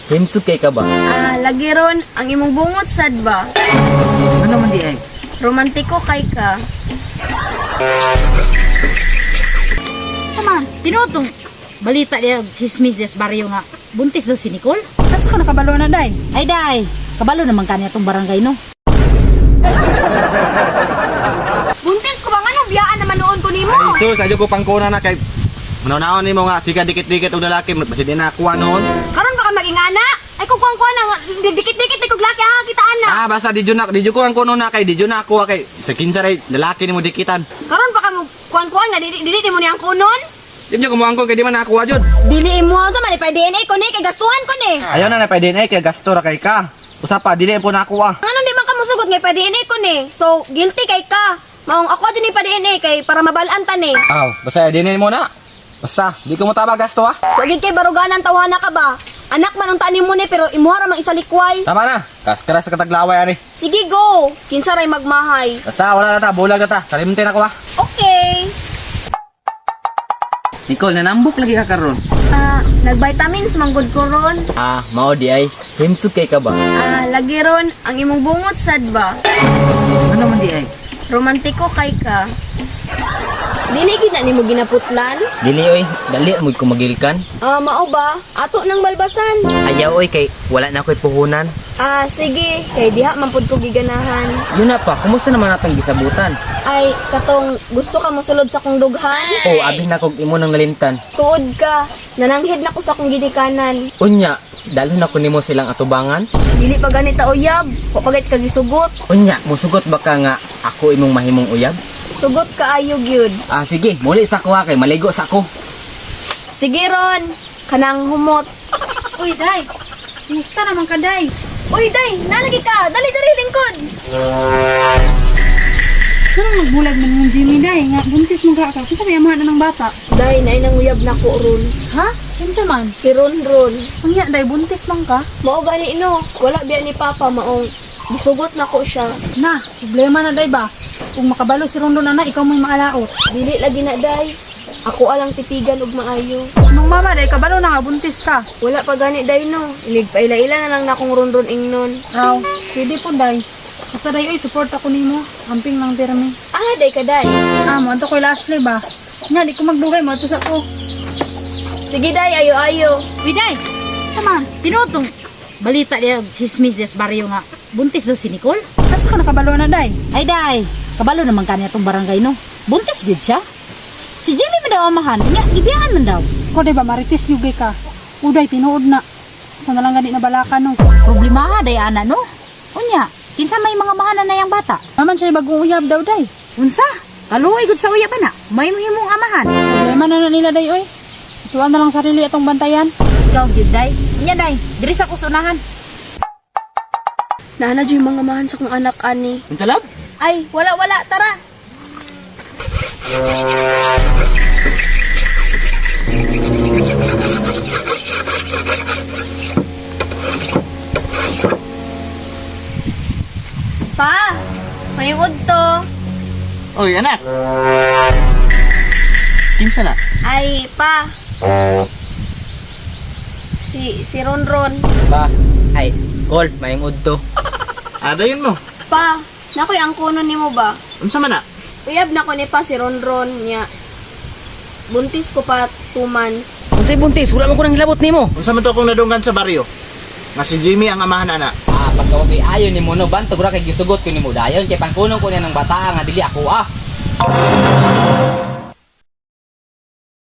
Himsog kay ka ba? Ah, lagi ron, ang imong bungot sad ba? Ano man di ay? Romantiko kay ka. Sama, tinutong balita niya, chismis niya sa baryo nga. Buntis daw si Nicole. Asa ka nakabalo na, day? Ay, day, kabalo naman kanya tong barangay, no? Buntis ko ba nga nung biyaan naman noon ko nimo? Ay, sus, adyo ko pangkuna na kay Manaw-naon nimo nga sika dikit-dikit og lalaki, basi di na kuha noon. Karon ba ka magingana? Ay kung kuang kuang na dikit-dikit kog laki ha kita ana. Ah, basta di jud na, di jud ko ang kuno na kay di jud na kuha kay sa kinsa ray lalaki nimo dikitan. Karon ba ka mo kuang kuang nga dili dili nimo niyang kunon? Di jud ko moangkon kay di man nakuha jud. Dili imo sa man pa DNA ko ni kay gastuhan ko ni. Ayaw na na pa DNA kay gasto ra kay ka. Usa pa dili po nakuha. Ngano di man ka mosugot nga pa DNA ko ni? So guilty kay ka. Maong ako jud ni pa DNA kay para mabalaan ta ni. Aw, basta DNA mo na. Basta, di ko mo taba gasto ha. Wag kay baruganan tawhana ka ba? Anak man ang tanim mo ni pero imuha ra mang isalikway. Tama na. Kaskara sa kataglaway ani. Sige go. Kinsa ray magmahay. Basta wala na ta, bulag na ta. Kalimte na ko ha. Okay. Nicole, nanambok lagi ka karon. Ah, nag-vitamins manggod ko ron. Ah, mao di ay. Himsog kay ka ba? Ah, lagi ron, ang imong bungot sad ba? Ano man di ay? Romantiko kay ka. Dili gid na nimo ginaputlan? Dili oy, dali mo ko magilkan. Ah, mao ba? Ato nang balbasan. Ayaw oy kay wala na ko'y puhunan. Ah, sige, kay diha man pud ko giganahan. Yun na pa, kumusta naman atong gisabutan? Ay, katong gusto ka mosulod sa kong dughan? Oh, abi na kog imo nang nalimtan. Tuod ka, nananghid na ko sa kong ginikanan. Unya, dalhon ako nimo silang atubangan. Dili pa ganita uyab, wa pa gayud ka gisugot. Unya, musugot ba ka nga ako imong mahimong uyab? Sugot kaayo gyud. Ah, sige, muli sa ko ha, kay maligo sa ko. Sige ron, kanang humot. Uy, day! Kumusta naman ka, day? Uy, day, nalagi ka. Dali dali lingkod. Anong nagbulag man mong Jimmy, day? Nga, buntis mo ka ka. Kinsa may amahan na ng bata? Day, naay nang uyab na ko ron. Ha? Kinsa man? Si Ron Ron. Unya, day, buntis man ka? Mao gani no, wala biya ni Papa maong gisugot na ko siya. Na, problema na, day ba? Kung makabalo si Rondo na na, ikaw mo'y maalaot. Dili lagi na day. Ako alang titigan og maayo. Nung mama, day, kabalo na nga, buntis ka. Wala pa gani day no. Inig paila-ila na lang na akong Ron Ron ingnon. Raw, pwede po, day. Basta, day, oy, support ako nimo. Amping lang pirmi. Ah, day ka day. Ah, mo, anto ko'y Ashley ba? Nga, di ko magdugay, mo, sa ko. Sige day, ayo-ayo. Uy, day, Sama, tinutong balita niya, chismis niya sa baryo nga. Buntis daw si Nicole. asa ka nakabalo na, day? Ay, day, kabalo naman kanya tong barangay, no? Buntis gid siya. Si Jimmy man daw amahan, unya, gibiyaan man daw. Ko, day ba, marites yung ka. Uday, tinuod na. Ako na lang gani na balaka, no. Problema day ana, no? Unya, kinsa may mga mahanan na yang bata? Naman siya bagong uyab daw, day. Unsa? Kaluoy gud sa uya ba na? May mahimong amahan. Problema na na nila, day, oy. Ituan na lang sarili atong bantayan. Ikaw gyud day. Unya day, diri sa kusunahan. Nana jud mga mahan sa kong anak ani. Unsa lab? Ay, wala wala, tara. Pa, may to. Oy, anak. Kinsa na? Ay, pa. Si si Ron Ron. Pa, ay, Cole, mayong udto. Adayon mo. Pa, nakoy ang kuno nimo ba? Unsa man na? Uyab na ko ni pa si Ron Ron niya. Buntis ko pa 2 months. Unsay buntis, wala man ko nang hilabot nimo. Unsa man to akong nadunggan sa baryo? Nga si Jimmy ang amahan ana. Ah, pagka kay ayon nimo no, bantog ra kay gisugot ko nimo dayon kay pangkunong ko niya ng bata nga dili ako ah.